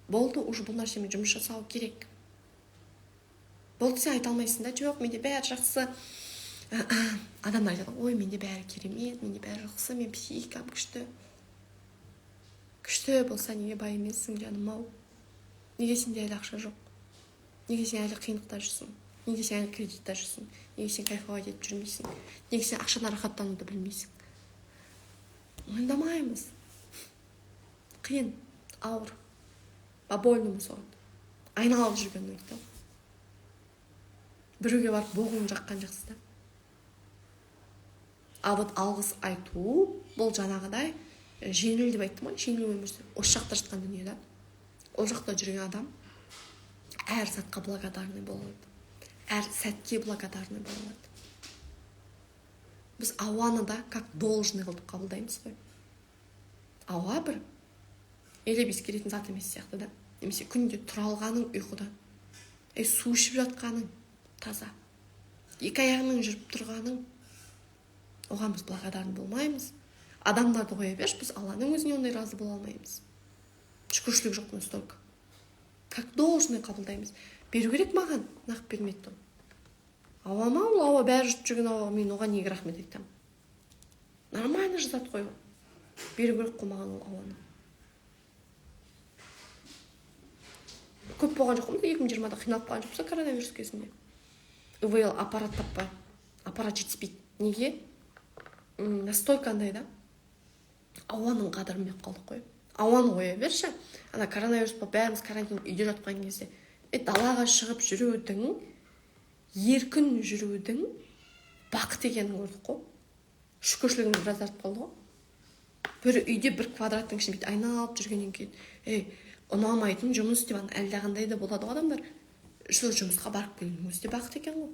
Болды, уже бұл нәрсемен жұмыс жасау керек. Болды, сен айта алмайсың да, жоқ, менде бәрі жақсы. Адамдар айтады, ой, менде бәрі керемет, менде бәрі жақсы, мен психикам күшті. Күшті болса, неге бай емессің, жаным ау? Неге сенде әлі ақша жоқ? Неге сен әлі қиындықта жүрсің? Неге сен әлі кредитта жүрсің? Неге сен кайфовать етіп жүрмейсің? Неге сен ақшадан рахаттануды білмейсің? Мойындамаймыз. Қиын, ауыр. По-больному соғады. Айналып жүрген ойды. Біреуге барып боғын жаққан жақсы да. А вот алғыс айту, бұл жаңағыдай жеңіл деп айттым ғой, жеңіл өмір сүру. Осы жақта жатқан дүние да. Ол жақта жүрген адам әр затқа благодарный бола алады. Әр сәтке благодарный бола алады. Біз ауаны да как должный қылып қабылдаймыз ғой. Ауа бір елеп ескеретін зат емес сияқты да. Немесе күнде тұра алғаның ұйқыдан, су ішіп жатқаның таза, екі аяғымен жүріп тұрғаның, оған біз благодарны болмаймыз. Адамдарды қоя берші, біз Алланың өзіне ондай разы бола алмаймыз. Шүкіршілік жоқ настолько. Как должный қабылдаймыз. Беру керек маған, нақ бермейді. Ауа ма, ол ауа бәрі жұтып жүрген ауа, мен оған неге рахмет айтамын? Нормально же зат қой ол. Беру керек қой маған ол ауаны. Көп болған жоқ қой, 2020-да қиналып қалған жоқпыз коронавирус кезінде. ИВЛ аппарат таппай, аппарат жетіспейді. Неге? Настолько андай да. Ауаның қадірін біліп қалдық қой. Ауаны қоя берші. Ана коронавирус болып бәріміз карантин үйде жатқан кезде, далаға шығып жүрудің, еркін жүрудің бақыт екенін көрдік қой. Шүкіршілігіміз біраз артып қалды ғой. Бір үйде бір квадраттың ішінде бүйтіп айналып жүргеннен кейін, ұнамайтын жұмыс деп ана әлдеқандай да болады ғой адамдар. Сол жұмысқа барып келудің өзі де бақыт екен ғой.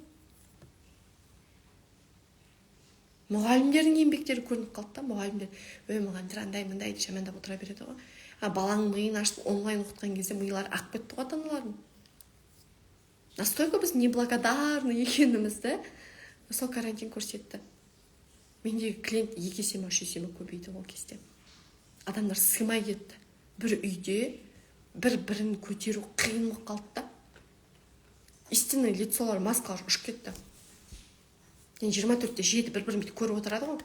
Мұғалімдердің еңбектері көрініп қалды да, мұғалімдер, мұғалімдер андай мындай деп жамандап отыра береді ғой. Баланың миын ашып онлайн оқытқан кезде милары ағып кетті ғой ата-аналардың. Настолько біз неблагодарны екенімізді сол карантин көрсетті. Мендегі клиент 2 есе ме 3 есе ме көбейді ол кезде. Адамдар сыймай кетті. Бір үйде бір-бірін көтеру қиын болып қалды да. Истинный лицолар, маскалар ұшып кетті. Енді 24/7 бір-бірін бүйтіп көріп отырады ғой.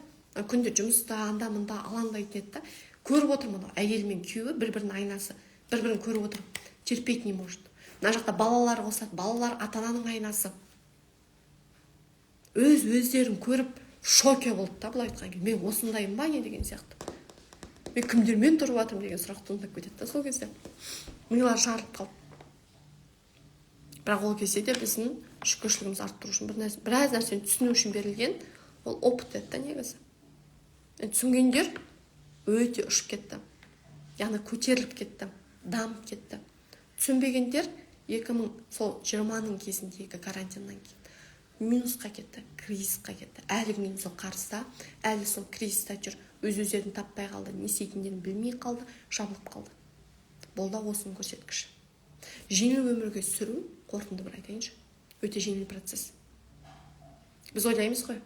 Күнде жұмыста, анда мында алаңдайтын еді да. Көріп отырмын, анау әйел мен күйеуі бір-бірінің айнасы, бір-бірін көріп отыр. Терпеть не может. Мына жақта балалар қосады, балалар ата-ананың айнасы. Өз өздерін көріп шоке болды да, былай айтқан кезде. Мен осындаймын ба не деген сияқты. Мен кімдермен тұрып жатырмын деген сұрақ туындап кетеді да сол кезде. Милар жарылып қалды. Бірақ ол кезде де біздің шүкіршілігімізді арттыру үшін біраз нәрсені түсіну үшін берілген ол опыт еді да негізі. Түсінгендер өте ұшып кетті. Яғни көтеріліп кетті, дамып кетті. Түсінбегендер 2020-ның кезіндегі карантиннан кейін Минусқа кетті, кризисқа кетті. Әлі күнге сол қарызда, әлі сол кризиста жүр. Өз өздерін таппай қалды, не істейтіндерін білмей қалды, жабылып қалды. Бұл да осының көрсеткіші. Жеңіл өмірге сүру, қорытынды бір айтайыншы, өте жеңіл процесс. Біз ойлаймыз ғой,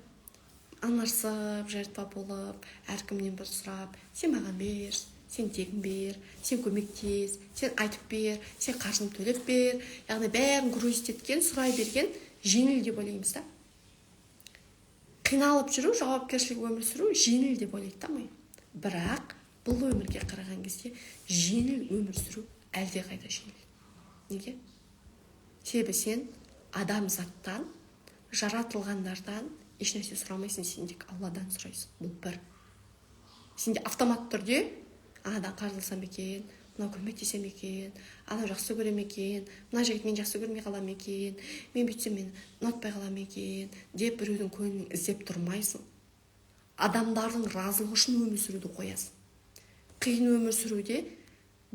аңырсып, жертва болып, әркімнен бір сұрап, сен маған бер, сен тегін бер, сен көмектес, сен айтып бер, сен қарызын төлеп бер, яғни бәрін грузить еткен, сұрай берген жеңіл деп ойлаймыз да. Қиналып жүру, жауапкершілік өмір сүру жеңіл деп ойлайды да ми. Бірақ бұл өмірге қараған кезде жеңіл өмір сүру әлдеқайда жеңіл. Неге? Себебі сен адамзаттан, жаратылғандардан ешнәрсе сұрамайсың, сен тек Алладан сұрайсың. Бұл бір. Сенде автомат түрде анадан қарыз алсам екен, мынау көмектесе ме екен, анау жақсы көре ме екен, мына жігіт мені жақсы көрмей қала ма екен, мен бүйтсем, мені ұнатпай қала ма екен деп біреудің көңілін іздеп тұрмайсың. Адамдардың разылығы үшін өмір сүруді қоясың. Қиын өмір сүруде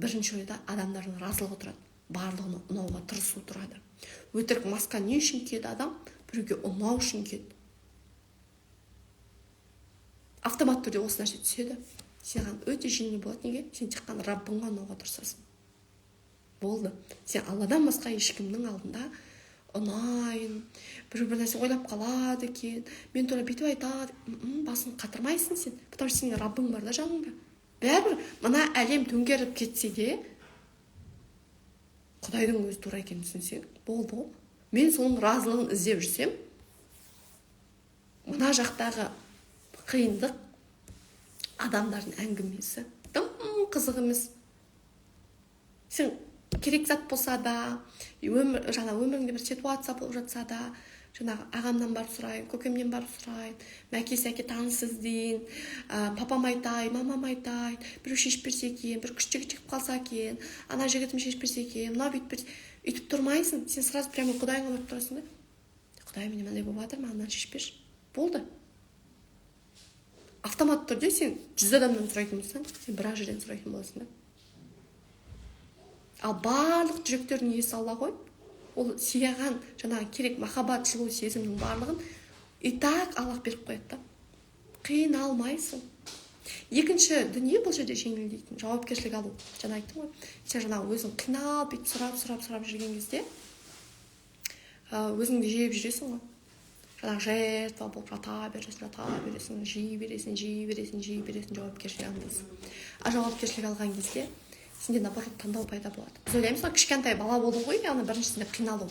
бірінші ойда адамдардың разылығы тұрады, барлығына ұнауға тырысу тұрады. Өтірік маска не үшін киеді адам? Біреуге ұнау үшін киеді. Автомат түрде осы нәрсе түседі, саған өте жеңіл болады. Неге? Сен тек қана Раббыңа ұнауға тырысасың, болды. Сен Алладан басқа ешкімнің алдында ұнайын, біреу бір нәрсе ойлап қалады екен, мен туралы бүйтіп айтады, басын қатырмайсың сен, потому что сенің Раббың бар да жаныңда. Бәрібір мына әлем төңкеріліп кетсе де, Құдайдың өзі тура екенін түсінсең болды ғой. Мен соның разылығын іздеп жүрсем, мына жақтағы қиындық, адамдардың әңгімесі тым қызық емес. Сен керек зат болса да, өмір, жаңа өміріңде бір ситуация болып жатса да, жаңағы ағамнан барып сұрайын, көкемнен барып сұрайын, мәке, сәке, таныс іздейін, папам айтайын, мамам айтайын, біреу шешіп берсе екен, бір күшті жігіт шығып қалса екен, ана жігітім шешіп берсе екен, мынау бүйтіп берсе. Өйтіп тұрмайсың. Сен сразу прямо Құдайыңа барып тұрасың да: «Құдай, менде мынандай болып жатыр, маған мынаны шешіп берші», болды. Автомат түрде сен 100 адамнан сұрайтын болсаң, сен бір ақ жерден сұрайтын боласың да. Ал барлық жүректердің иесі Алла ғой. Ол саған жаңағы керек махаббат, жылу, сезімнің барлығын и так Аллах беріп қояды да, қиналмайсың. Екінші дүние бұл жерде жеңілдейтін — жауапкершілік алу. Жаңа айттым ғой, сен жаңағы өзің қиналып, бүйтіп сұрап, сұрап, сұрап жүрген кезде өзіңді жеп жүресің ғой. Жаңағы жертва болып жата бересің, жата бересің, жей бересің, жей бересің, жей бересің, жауапкершілік алмайсың. А жауапкершілік алған кезде сенде, наоборот, таңдау пайда болады. Біз ойлаймыз ғой, кішкентай бала болу ғой, яғни біріншісінде қиналу,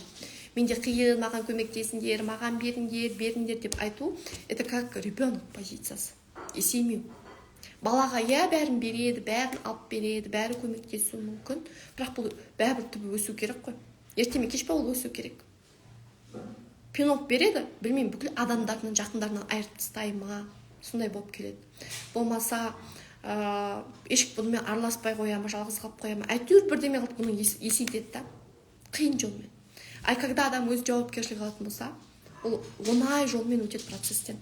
менде қиын, маған көмектесіңдер, маған беріңдер, беріңдер деп айту — это как ребенок позициясы, есеймеу. Балаға, иә, бәрін береді, бәрін алып береді, бәрі көмектесуі мүмкін, бірақ бұл бәрібір түбі өсу керек қой. Ерте ме, кеш пе, ол өсу керек. Пинок береді, білмеймін, бүкіл адамдарынан, жақындарынан айырып тастай ма, сондай болып келеді. Болмаса ешкім бұнымен араласпай қоя ма, жалғыз қалып қоя ма, әйтеуір бірдеме қылып бұны есейтеді да қиын жолмен. А когда адам өзі жауапкершілік алатын болса, ол оңай жолмен өтеді процесстен.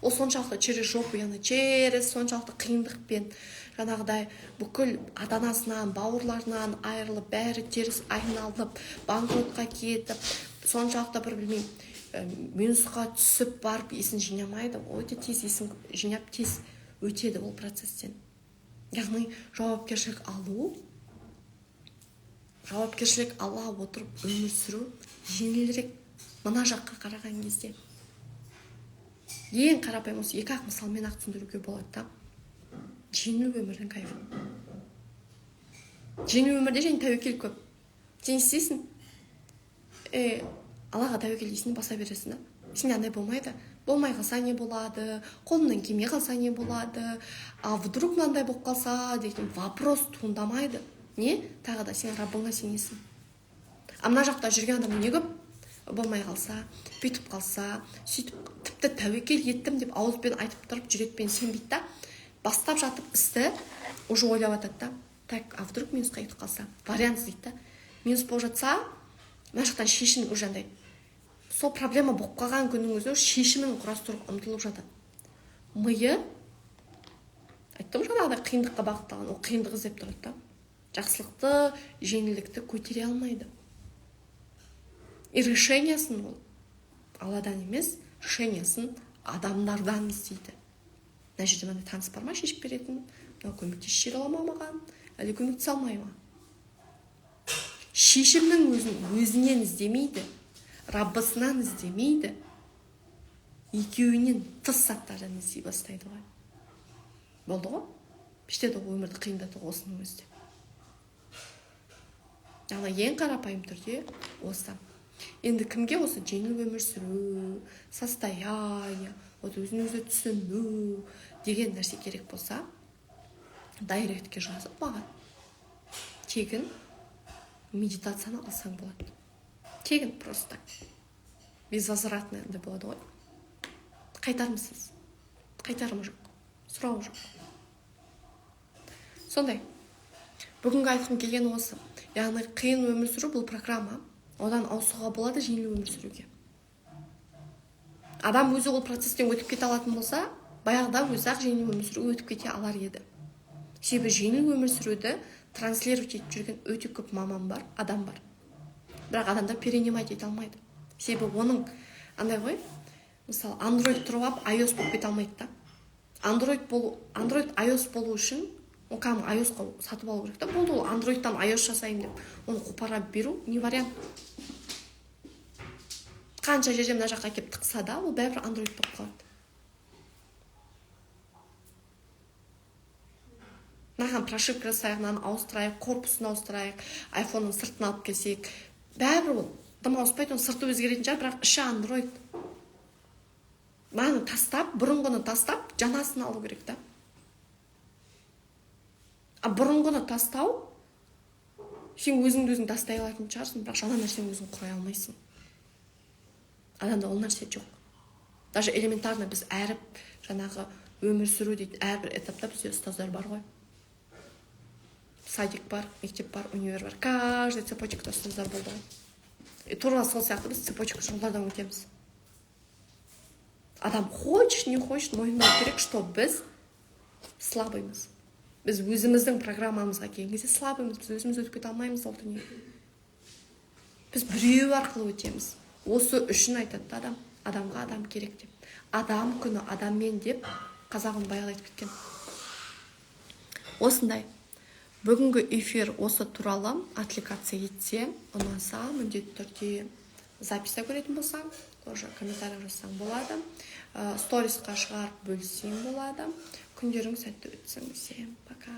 Ол соншалықты через жопу, яғни через соншалықты қиындықпен, жаңағыдай бүкіл ата анасынан, бауырларынан айырылып, бәрі теріс айналып, банкротқа кетіп, соншалықты бір, білмеймін, минусқа түсіп барып есін жинамайды. Өте тез есін жинап, тез өтеді ол процесстен. Яғни жауапкершілік алу, жауапкершілік ала отырып өмір сүру жеңілірек мына жаққа қараған кезде. Ең қарапайым осы екі ақ мысалмен ақ түсіндіруге болады да. Жеңіл өмірдің кайфы. Жеңіл өмірде және тәуекел көп. Сен не істейсің? Аллаға тәуекел дейсің, баса бересің да. Сенде андай болмайды: болмай қалса не болады, қолымнан келмей қалса не болады, а вдруг мынандай болып қалса деген вопрос туындамайды. Не, тағы да сен Раббыңа сенесің. А мына жақта жүрген адам не көп: болмай қалса, бүйтіп қалса, сөйтіп. Тіпті тәуекел еттім деп ауызбен айтып тұрып, жүрекпен сенбейді да. Бастап жатып істі уже ойлап жатады да: так, а вдруг минусқа кетіп қалса, вариант іздейді да. Минус болып жатса, мына жақтан шешім уже андай, сол проблема болып қалған күннің өзінде шешімін құрастыруға ұмтылып жатады. Миы, айттым ғой, жаңағыдай қиындыққа бағытталған. Ол қиындық іздеп тұрады да, жақсылықты, жеңілдікті көтере алмайды. И решениясын ол Алладан емес, решениесін адамдардан іздейді. Мына жерде мынандай таныс бар ма шешіп беретін? Мынау көмектесіп жібере ала ма маған? Әлде көмектесе алмай ма? Шешімнің өзін өзінен іздемейді, Раббысынан іздемейді, екеуінен тыс заттардан іздей бастайды ғой. Болды ғой? Жетеді ғой өмірді қиындату осының өзі де. Яғни ең қарапайым түрде осы. Енді кімге осы жеңіл өмір сүру, состояние, вот өзін өзі түсіну деген нәрсе керек болса, директке жазып маған тегін медитацияны алсаң болады. Тегін, просто безвозвратно деп болады ғой. Қайтарымсыз, қайтарымы жоқ, сұрауы жоқ. Сондай. Бүгінгі айтқым келген осы. Яғни қиын өмір сүру бұл программа. Одан ауысуға болады жеңіл өмір сүруге. Адам өзі ол процесстен өтіп кете алатын болса, баяғыда өзі-ақ жеңіл өмір сүруге өтіп кете алар еді. Себебі жеңіл өмір сүруді транслировать етіп жүрген өте көп маман бар, адам бар. Бірақ адамдар перенимать ете алмайды. Себебі оның андай ғой, мысалы, Android тұрып алып iOS болып кете алмайды да. Android болу, Android iOS болу үшін ол кәдімгі iOS-қа сатып алу керек та. Болды, ол Android-тан iOS жасаймын деп оны қопара беру не вариант. Қанша жерден мына жаққа келіп тықса да, ол бәрібір Android болып қалады. Мынаған прошивка жасайық, мынаны ауыстырайық, корпусын ауыстырайық, айфонның сыртын алып келсек, бәрібір ол дым ауыспайды, оның сырты өзгеретін шығар, бірақ іші Android. Мынаны тастап, бұрынғыны тастап, жаңасын алу керек та. А бұрынғыны тастау, сен өзіңді өзің тастай алатын шығарсың, бірақ жаңа нәрсені өзің құрай алмайсың. Адамда ол нәрсе жоқ. Даже элементарно біз әріп жаңағы өмір сүру дейтін әрбір этапта бізде ұстаздар бар ғой. Садик бар, мектеп бар, универ бар. Каждый цепочкада ұстаздар болды ғой. И тура сол сияқты біз цепочка жолдардан өтеміз. Адам хочет, не хочет, мойындау керек, что біз слабыймыз. Біз өзіміздің программамызға келген кезде слабыймыз, біз өзіміз өтіп кете алмаймыз ол дүниеге. Біз біреу арқылы өтеміз. Осы үшін айтады да адам, адамға адам керек деп. Адам күні адаммен деп қазағым баяғыда айтып кеткен. Осындай. Бүгінгі эфир осы туралы отвлекаться етсе, ұнаса, міндетті түрде записьта көретін болсаң, тоже комментарий жазсаң болады. Сторисқа шығарып бөліссең болады. Күндерің сәтті өтсін. Всем пока.